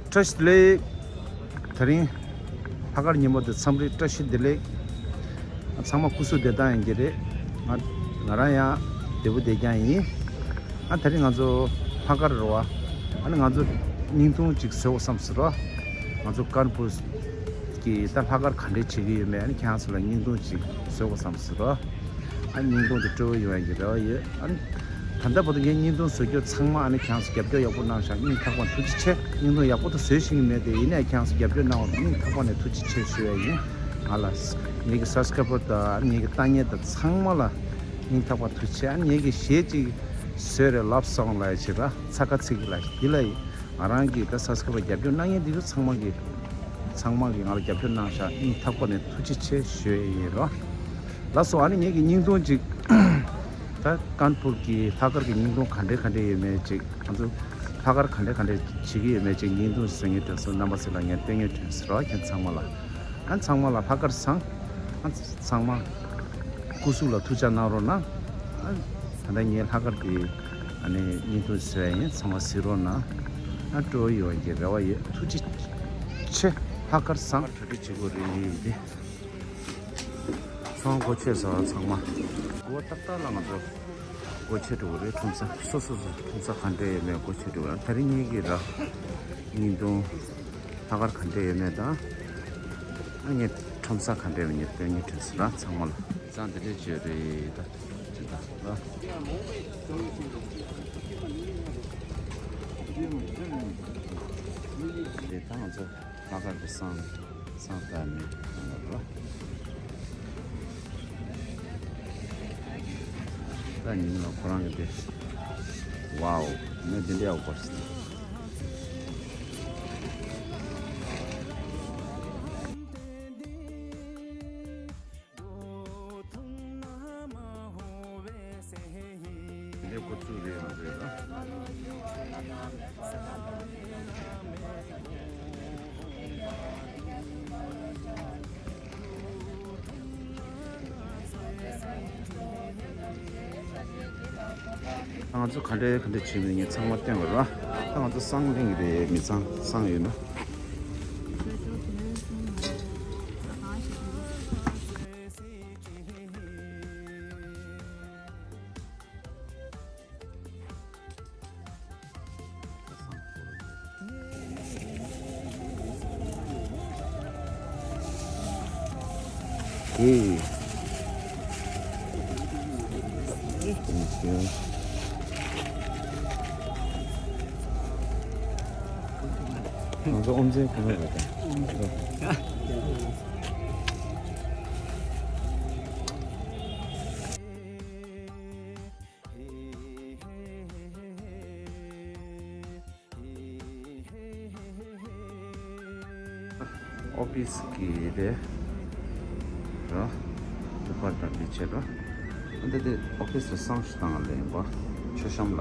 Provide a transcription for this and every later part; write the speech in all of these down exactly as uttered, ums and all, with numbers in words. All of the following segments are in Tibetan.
བཀྲ་ཤིས་བདེ་ལེགས། དེ་རིང་ལྷག་དཀར་ཉིན་མོ་དེ་འཚམས་འདྲི་བཀྲ་ཤིས་བདེ་ལེགས། ཚང་མ་སྐུ་གཟུགས་བདེ་ཐང་ཡིན་གྱི་རེད། ང་ང་རང་ཡང་བདེ་པོ་བསྡད་རྐྱང་ཡིན། ཨ་དེ་རིང་ང་ཚོ་ལྷག་དཀར་རེད་བ། ཨ་ནི་ང་ཚོ་བརྙན་ཐུང་ཅིག་བཟོ་དགོས་བསམ་ཟེར་རོ། ང་ཚོ་ཀན་པུར་གྱི་ད་ལྷག་དཀར་ག་འདྲས་བྱེད་ཀྱི་ཡོད་མེད། ཨ་ནི་ཁྱེད་རང་ཚོ་ལ་བརྙན་ཐུང་ཅིག་བཟོ་དགོས་བསམ་ཟེར་རོ། ཨ་བརྙན་ཐུང་དེ་སྤྲོ་བོ་ཡོང་ཡ་གི་རེ་བ་ཡོད། ཨ་ནི་ད་ལྟ་བར་དུ་ངའི་བརྙན་ཐུང་བཟོ་རྒྱུ་ཚང་མ་ཨ་ནི་ཁྱེད་རང་ཚོ་རྒྱབ་སྐྱོར་ཡག་པོ་གནང་ཤག་སྙིང་ཐག་པ་ཐུགས་རྗེ་ཆེ། བརྙན་ཐུང་ཡག་པོ་དེ་བཟོས་ཤེས་ཀྱི་མེད་དེ། ཡིན་ནའི་ཁྱེད་རང་ཚོ་རྒྱབ་སྐྱོར་གནང་བ་དེ་སྙིང་ཐག་པ་ནས་ཐུགས་རྗེ་ཆེ་ཞུ་ཡ་ཡིན། ང་ལ་ངེད་ཀྱི་སབ་སི་ཀ་རའི་བར་དང་ངེད་ཀྱི་ལྟ་མཁན་དང་ཚང་མ་ལ་སྙིང་ཐག་པ་ཐུགས་རྗེ་ཆེ། ཨ་ནི་ངེད་ཀྱི་གཞས་ཅིག་བཟོས་རེད། ལབ་སོང་ལབ་ཡ་ཅིག་ར་ཚ་ཁ་ཚིག་ལ་འདི་ལ་ཡིན། ང་རང་གི་ད་སབ་སི་ཀ་རའི་བར་རྒྱབ་སྐྱོར་གནང་མཁན་འདི་ཚོ་ཚང་མ་གི་ཚང་མ་གི་ང་ལ་རྒྱབ་སྐྱོར་གནང་ཤག་སྙིང་ཐག་པ་ནས་ཐུགས་རྗེ་ཆེ་ཞུ་ཡ་ཡིན་རོ། ལགས་སོ། ཨ་ནི་ངེད་ཀྱི་བརྙན་ཐུང་ཅིག་ད་ཀན་པུར་གྱི་ལྷག་དཀར་གྱི་བརྙན་ཐུང་ག་འདྲས་ག་འདྲས་ཡོད་མེད་ཅིག་ང་ཚོ་ལྷག་དཀར་ག་འདྲས་ག་འདྲས་བྱེད་ཀྱི་ཡོད་མེད་ཅིག་བརྙན་ཐུང་བཟོ་སྙིང་འདོད་སོང་། རྣམ་པ་ཚོ་ལ་ངས་སྟོན་སྙིང་འདོད་སོང་རོ། ཁྱེད་ཚང་མ་ལ། ཨ་ཚང་མ་ལ་ལྷག་དཀར་བཟང་། ཨ་ཚང་མ་སྐུ་གཟུགས་ལ་ཐུགས་ཅག་གནང་རོགས་གནང་། ཨ་ད་ལྟ་ངས་ལྷག་དཀར་གྱི་ཨ་ནི་བརྙན་ཐུང་བཟོས་ཡིན། ཚང་མ་གཟིགས་རོགས་གནང་། ཨ་སྤྲོ་བོ་ཡོང་གི་རེ་བ་ཡོད། ཐུགས་རྗེ་ཆེ། ལྷག་དཀར་བཟང་། གྲ་སྒྲིག་བྱེད་དགོས་རེད་དེ། ཚང་སྒོ་ཕྱེ་ས་ཚང་མ། སྒོ་ཏག་ཏག་ལ་ང་ཚོ་སྒོ་ཕྱེ་འགྲོ་གི་རེད། ཁྲོམ་ས་སོ་སོ་སོ་ཁྲོམ་ས་ག་འདྲ་ཡོད་མེད་སྒོ་ཕྱེ་འགྲོ་གི་རེད། ད་རིང་ངེད་ཀྱི་ར་བརྙན་ཐུང་ལྷག་དཀར་ག་འདྲ་ཡོད་མེད་དང་། ཨ་ངས་ཁྲོམ་ས་ག་འདྲ་ཡོད་མེད་སྟོན་སྙིང་འདོད་སོང་ར། ཚང་མ་ལ་ཙང་དེ་འདྲས་བྱས་རེད། ད་ཅི་ད་ར། དེ་ད་ང་ཚོ་ལྷག་དཀར་གྱི་བསང་བསང་བཏབ་ནས་བསང་བཏབ་རོགས། ད་ཉིན་ལ་ཁོ་རང་གི་དེ། ཝའོ། ནི་འདི་འདྲའི་ཡག་པོ་ཞིག་འདི་ཁོ་ཚོ་རེད་རེད་ལ། ང་ཚོ་ག་འདྲའི་ག་འདྲ་བྱེད་མིན་ངས་ཚང་མ་སྟོན་དགོས་ར། ད་ང་ཚོ་བསང་ལེན་གྱི་རེད། མི་ཚང་བསང་ཡོད་ན། ཨེ། ང་ཚོ་ཨོམ་ཚན་གང་རེད་ད། ཨོ་ཕི་སི་གི་རེད་ར། ཌི་པར་ཊི་མེན་ཊི་འདི་བྱས་ར། འདི་དེ་ཨོ་ཕི་སི་ལ་བསང་ཞིག་བཏང་ལེ་ཡིན་པ། མཆོད་བཤམས་ལ།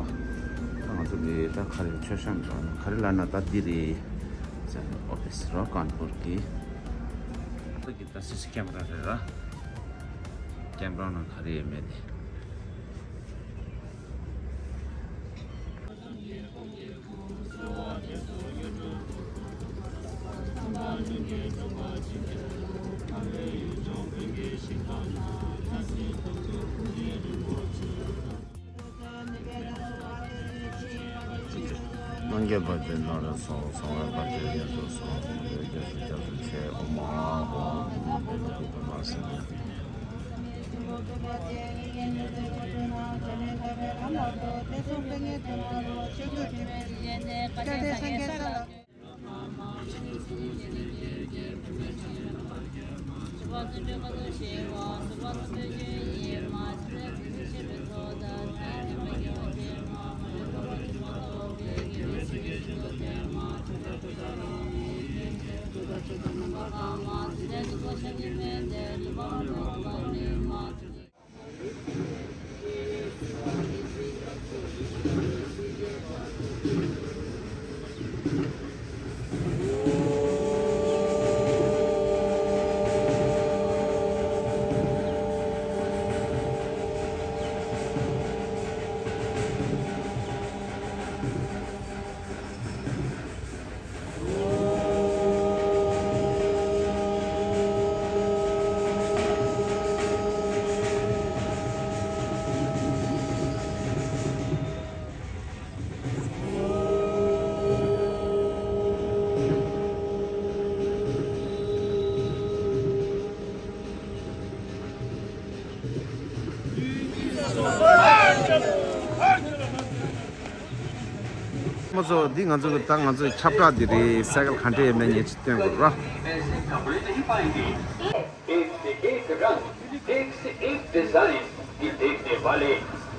ད་ང་ཚོ་འདི་ད་ག་རེ་མཆོད་བཤམས་ལ་ག་རེ་ལབ་ན་ད་འདི་རེད། ཨོ་ཕི་སི་ར་ཀན་པུར་གི། ད་གི་ད་སི་སི་ཀེམ་ར་རེད་ར། ཀེམ་ར་ནང་ག་རེ་ཡོད་མེད་དེ། སངས་རྒྱས་བར་དུ་ནོར་སོང་། སོང་བའི་བར་དུ་ཡོངས་སུ་སོང་། རྒྱ་མཚོ་རྒྱ་མཚོ་ཆེ་འོ་མ་འོ་མ་འོ་མ་འོ་མ་ཟེར་ནས། སོ་འདི་ང་ཚོ་གི་ད་ང་ཚོའི་ཁྱབ་བསྒྲགས་འདི་རེད། སའི་ཀལ་ག་འདྲ་ཡོད་མེད་ངས་ཅིག་སྟོན་དགོས་ར། एक से एक रंग, एक से एक डिजाइन, ये देखने वाले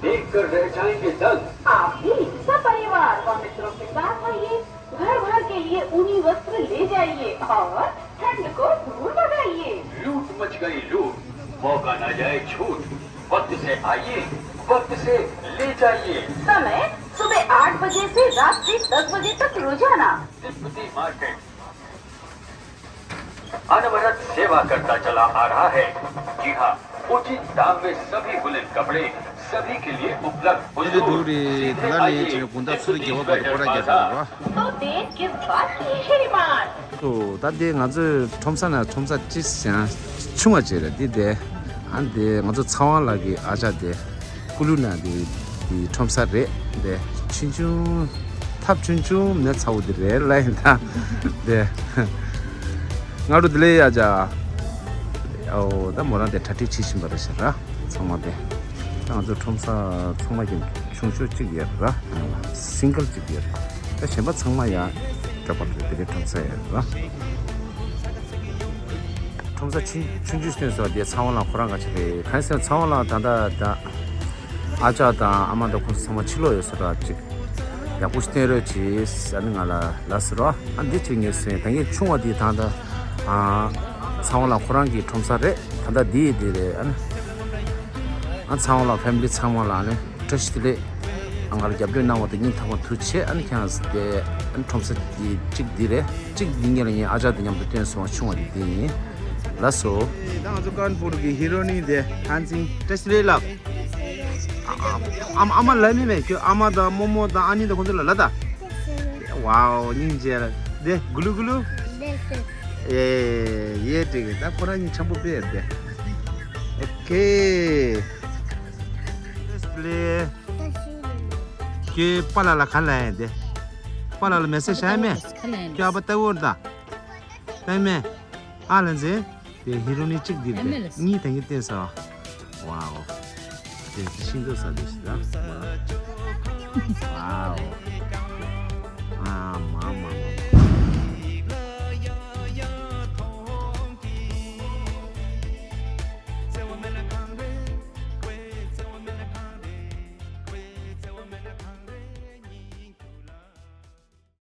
देख कर रह जाएंगे दंग। आप भी सपरिवार व मित्रों के साथ आइए, घर भर के लिए ऊनी वस्त्र ले जाइए और ठंड को दूर भगाइए। लूट मच गई लूट, मौका ना जाए छूट, वक्त से आइए, वक्त से ले जाइए। समय सुबह आठ बजे से रात के दस बजे तक रोजाना। तिब्बती मार्केट अनवरत सेवा करता चला आ रहा है। जी हाँ, उचित दाम में सभी वुलन कपड़े सभी के लिए उपलब्ध। ད་དེ་འགྲོ་རེད། ད་ལྟ་ནས་ཅིག་དགོང་དག་ཚོད་ཀྱི་བ་བར་དུ་སྐོར་ར་རྒྱག་འགྲོ་ར། तो देर किस बात की श्रीमान? ད་དེ་ང་ཚོའི་ཁྲོམ་ས་ན་ཁྲོམ་ས་ཅིག་ཡང་ཆུང་བ་ཅིག་རེད། དེ་དེ་ཨ་དེ་ང་ཚོ་ཚེ་དབང་ལགས་ཀྱི་ཨ་ཅག་དེ་ཀུ་ལུ་ན་དེ་དེ་ཁྲོམ་ས་རེད། དེ་ཆུང་ཆུང་ཐབ་ཆུང་ཆུང་མེད་ཚ་བོ་དེ་རེད་ལ་ཡིན་ད། དེ་ང་རུ་དེ་ལས་ཡ་ཅག་ཨོ་ད་མོ་རང་དེ་གྲ་སྒྲིག་བྱེད་བཞིན་པ་རེད་ཤག་ར། ཚང་མ་དེ་ད་ང་ཚོ་ཁྲོམ་ས་ཚང་མ་གི་ཆུང་ཆུང་གཅིག་ཡོད་ར། སིང་གལ་གཅིག་ཡོད་ར། ད་གཞན་པ་ཚང་མ་ཡ་ཀྲ་པ་རེད། དེ་གའི་ཁྲོམ་ས་ཡོད་ར། ཁྲོམ་ས་ཆུང་ཆུང་ཆུང་སྟོན་སོ་དེ་ཚེ་དབང་ལགས་ཁོ་རང་ག་ཅིག་རེད། གང་ཡིན་ཟེར་ན་ཚེ་དབང་ལགས་ད་ད་ད་ཨ་ཅག་དང་ཨ་མ་དང་ཁོང་ཚོ་ཚང་མ་ཕྱི་ལོགས་ཡོད་སོ་ར། ཅིག་ཡག་པོ་ཞིག་བསྟན་རོགས་གྱིས་ཨ་ནི་ང་ལ་ལབ་སོ་ར། ཨ་འདི་ཅིག་ངས་སོན་ད་ངས་ཆུང་བ་དེ་ད་ད་ཨ་ཚེ་དབང་ལགས་ཁོ་རང་གི་ཁྲོམ་ས་རེད། ད་ད་དེ་དེ་རེད། ཨ་ནི་ཨ་ཚེ་དབང་ལགས་ཕེ་མི་ལི་ཚང་མ་ལ་ཨ་ནི་བཀྲ་ཤིས་བདེ་ལེགས། ང་ལ་རྒྱབ་སྐྱོར་གནང་བ་དང་སྙིང་ཐག་པ་ཐུགས་རྗེ་ཆེ། ཨ་ནི་ཁྱེད་རང་དེ་ཨ་ནི་ཁྲོམ་ས་དེ་གཅིག་འདི་རེད། གཅིག་འདི་ངས་ལ་ངའི་ཨ་ཅག་དང་མཉམ་དུ་བསྟན་སོང་བ་ཆུང་བ་དེ་དེ་ཡིན། ལགས་སོ། ད་ང་ཚོ་ཀན་པུར་གྱི་ཧི་རོ་ནི་དེ་ཧན་སིང་བཀྲ་ཤིས་བདེ་ལེགས་ལགས། ཨ་ཨ་ཨ་མ་ལབ་མི་མེད་ཁྱོད། ཨ་མ་དང་རྨོ་མོ་དང་ཨ་ནི་དང་ཁོང་ཚོ་ལ་ལབ་ད། ཝའོ་སྙིང་རྗེ་ལ་དེ་གུ་ལུ་གུ་ལུ། ཨེ་ཡེ་དྲེག་ད་ཁོ་རང་གཉིས་འཆམ་པོ་དཔེ་ཡོད་དེ། ཨོ་ཁེ། བཀྲ་ཤིས་བདེ་ལེགས། ཁྱོད་པཱ་ལགས་ལ་ག་ལབ་ཡ་དེ། པཱ་ལགས་ལ་མེ་སེ་ཇི་བྱ་ཡ་མེད། ཁྱོད་ཨ་ཕ་ལྟ་བུར་ད། ལྟ་མེད། ཨ་ལ་མཛེས། དེ་ཧི་རོ་ནི་གཅིག་འདིར་དེ་གཉིས་དེ་གཉིས་བསྟན་ས། ཝའོ། དེ་ཤིང་ཏོག་ས་དེ་ཞིག་ད། ཝའོ།